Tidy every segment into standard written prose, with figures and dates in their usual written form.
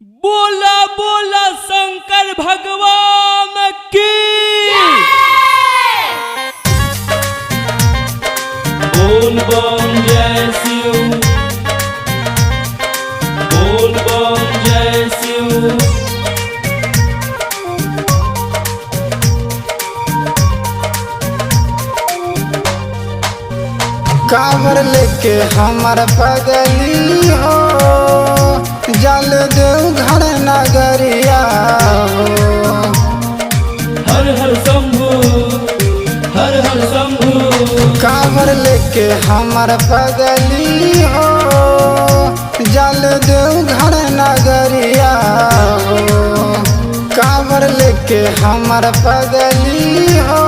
बोला बोला शंकर भगवान की। बोल बम जय शिव, बोल बम जय शिव। कांवर लेके हमर पगली हो, जल देव घर नगरिया हो। हर हर शंभू, हर हर शंभू। कांवर लेके हमर पगली हो, जल देव घर नगरिया हो। कांवर लेके हमर पगली हो,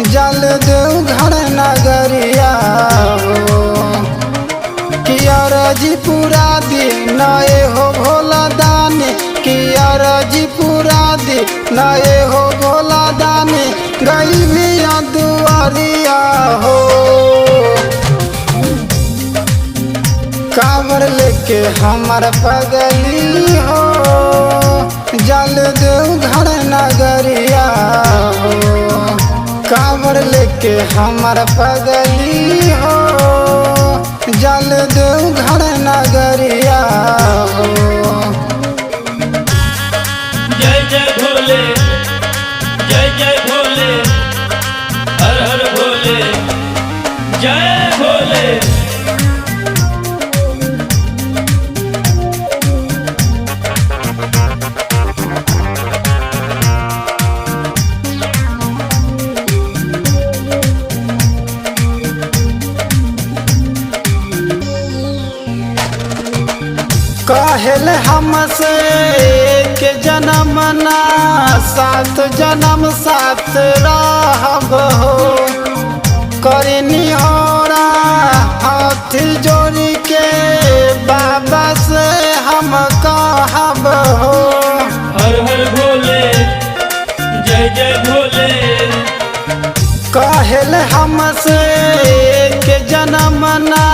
जल देव घर नगरिया हो। किया जी पूरा दी नए हो भोला दानी, किया जी पूरा दी नए हो भोला दानी, गईलिया दुआरिया हो। कांवर लेके हमर पगली हो, जल देव घर नगरिया हो। कांवर लेके हमर पगली हो, जल देव घर नगरिया हो। जय जय भोले, जय जय भोले, हर हर भोले, जय भोले। कहल हमसे के जन्म ना सात जन्म साथ रहब हो, करनी होरा हाथ जोड़ के बाबा से हम कहब हो। हर हर भोले, जय जय भोले। कहल हमसे के जन्म ना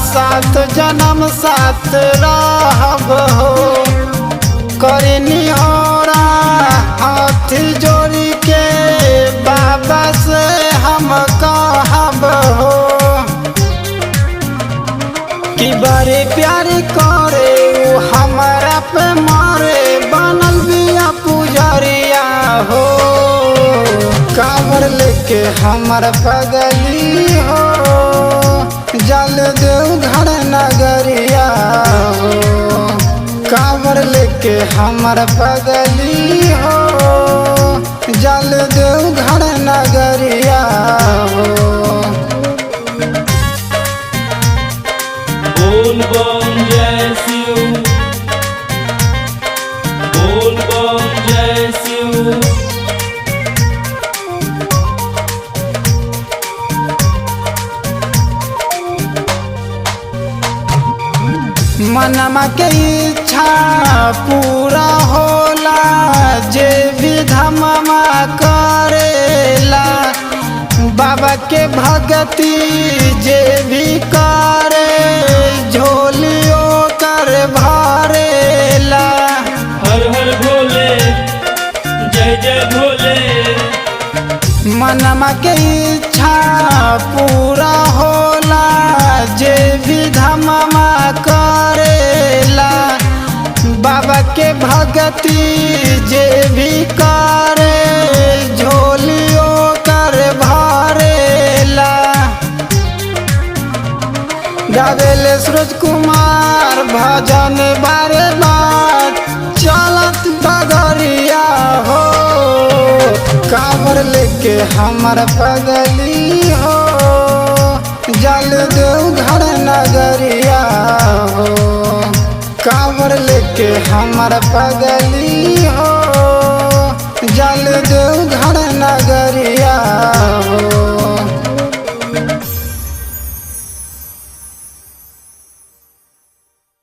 सात जन्म साथ रहब हो, करनी होरा हाथ जोड़ के बाबा से हम कहब हो। कि बड़े प्यार करे उ हमारा पे मारे, बनल बिया पुजरिया हो। कांवर लेके हमर पगली हो, जल देव घर नगरिया हो। कांवर लेके हमर पगली हो, जल देव घर नगरिया हो। बोल बम जय शिव, बोल बम जय शिव। मनमा के इच्छा पूरा होला जे विधमा करेला, बाबा के भक्ति जे भी करे झोलियो कर भरेला। हर हर भोले, जय जय भोले। मनमा के इच्छा पूरा होला जे विधमा करेला, बाबा के भक्ति जे भी करे झोलियो कर भरेला। गावेले सूरज कुमार भजन बारे बार चलत बगरिया हो। कांवर लेके हमर पगली हो, जल देव घर नगरिया हो। कांवर लेके हमर पगली हो, जल देव घर नगरिया।